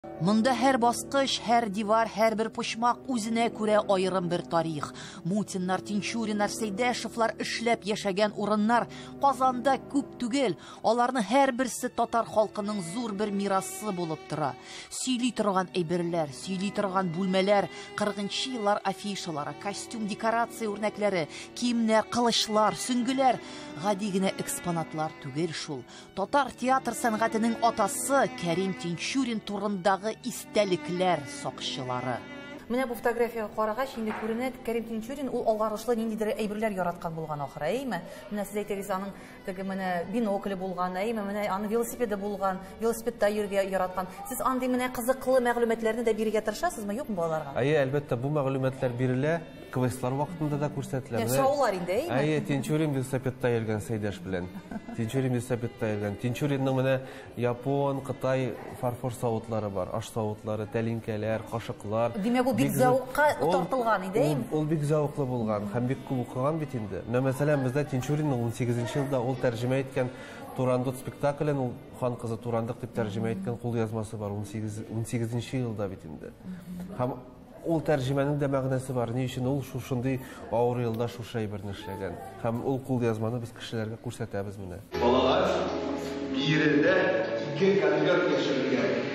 Монда һәр баскыч, һәр дивар, һәрбер почмак үзенә күрә аерым бер тарих. Мутиннар, Тинчуриннар, Сәйдәшевлар эшләп яшәгән урыннар Казанда күп түгел. Аларның һәрберсе татар халкының зур бер мирасы булып тора. Сөйли торган әйберләр, сөйли торган бүлмәләр, 40 еллар афишалары, костюм, декорация үрнәкләре, киемнәр, кылычлар, сөңгеләр гади генә экспонатлар түгел шул. Татар театр сәнгатенең атасы Кәрим Тинчурин турындагы истәлекләр сакчылары. Менә бу фотографиягә карагач, инде күренә, Кәрим Тинчурин ул алгарышлы ниндидер әйберләр яраткан булган ахры, әйме? Менә сез әйтегез, аның теге менә бинокле булган, әйме? Менә аның велосипеды булган, велосипедта йөрергә яраткан. Сез андый менә кызыклы мәгълүматларны да бирергә тырышасызмы, юкмы балаларга? Әйе, әлбәттә, бу мәгълүматлар бирелә, квестлар вакытында да күрсәтелә. Сораулар инде, әйме? Әйе, Тинчурин велосипедта йөргән Сәйдәш белән. Тинчурин велосипедта йөргән. Тинчуринның менә япон, кытай фарфор савытлары бар, аш савытлары, тәлинкәләр, кашыклар. Димәк, ул бик зәвыкка тартылган иде, әйеме? Ул бик зәвыклы булган һәм бик күп укыган бит инде. Менә мәсәлән, бездә Тинчуринның 18 елда ул тәрҗемә иткән Турандот спектаклен, ул Хан кызы Турандык дип тәрҗемә иткән кулъязмасы бар 18 елда бит инде. Һәм ул тәрҗемәнең дә мәгънәсе бар. Ни өчен ул шушындый авыр елда шушы әйберне эшләгән? Һәм ул кулъязманы без кешеләргә күрсәтәбез менә. Балалар, биредә ике конверт яшерелгән.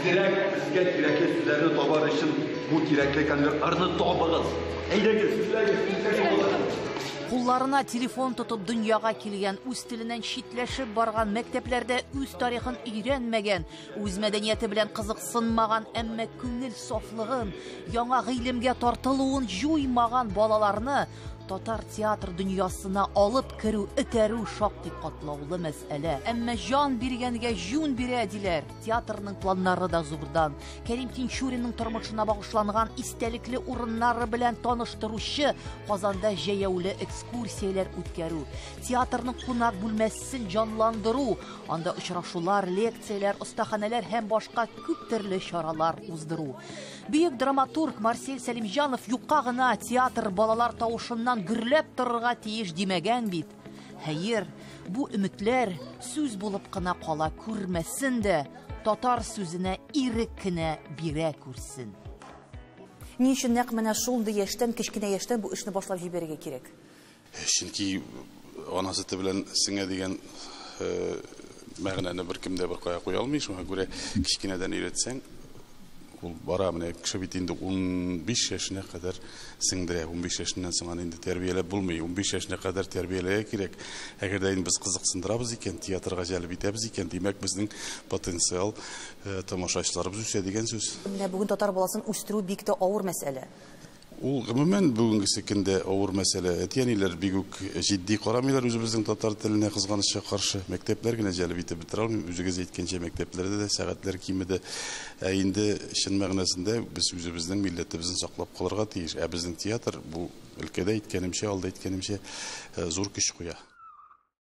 Тизрәк безгә кирәкле сүзләрне табар өчен бу кирәкле конвертларны табыгыз. Әйдәгез, эзләгез, тизрәк булыгыз. Кулларына телефон тотып дөньяга килгән, үз теленнән читләшеп барган, мәктәпләрдә үз тарихын өйрәнмәгән, үз мәдәнияте белән кызыксынмаган, әмма күңел сафлыгын, яңа гыйлемгә тартылуын җуймаган балаларны татар театр дөньясына алып керү, этәрү шактый катлаулы мәсьәлә. Әмма җан биргәнгә җүн бирә диләр. Театрның планнары да зурдан. Кәрим Тинчуринның тормышына багышланган истәлекле урыннары белән таныштыручы Казанда җәяүле экскурсияләр үткәрү, театрның кунак бүлмәсен җанландыру, анда очрашулар, лекцияләр, остаханәләр һәм башка күп төрле чаралар уздыру. Бөек драматург Марсель Сәлимҗанов юкка гына театр балалар тавышыннан гөрләп торырга тиеш димәгән бит. Хәер, бу өметләр сүз булып кына кала күрмәсен дә, татар сүзенә ирек кенә бирә күрсен. Ни өчен нәкъ менә шундый яшьтән, кечкенә яшьтән бу эшне башлап җибәрергә кирәк? Чөнки ана сөте белән сеңә дигән мәгънәне беркем дә бер кая куя алмый, шуңа күрә кечкенәдән өйрәтсәң, ул бара. Менә кеше бит инде 15 яшенә кадәр сеңдерә, 15 яшеннән соң аны инде тәрбияләп булмый, 15 яшенә кадәр тәрбияләргә кирәк. Әгәр дә инде без кызыксындырабыз икән, театрга җәлеп итәбез икән, димәк, безнең потенциал тамашачыларыбыз үсә дигән сүз. Менә бүген татар баласын үстерү бик тә авыр мәсьәлә. Ул гомумән бүгенгесе көндә авыр мәсьәлә. Әти-әниләр бик үк җитди карамыйлар үзебезнең татар теленә, кызганычка каршы. Мәктәпләр генә җәлеп итеп бетерә алмыйм. Үзегез әйткәнчә, мәктәпләрдә дә сәгатьләр кимеде. Ә инде чын мәгънәсендә без үзебезнең милләтебезне саклап калырга тиеш. Ә безнең театр бу өлкәдә, әйткәнемчә, алда әйткәнемчә, зур көч куя.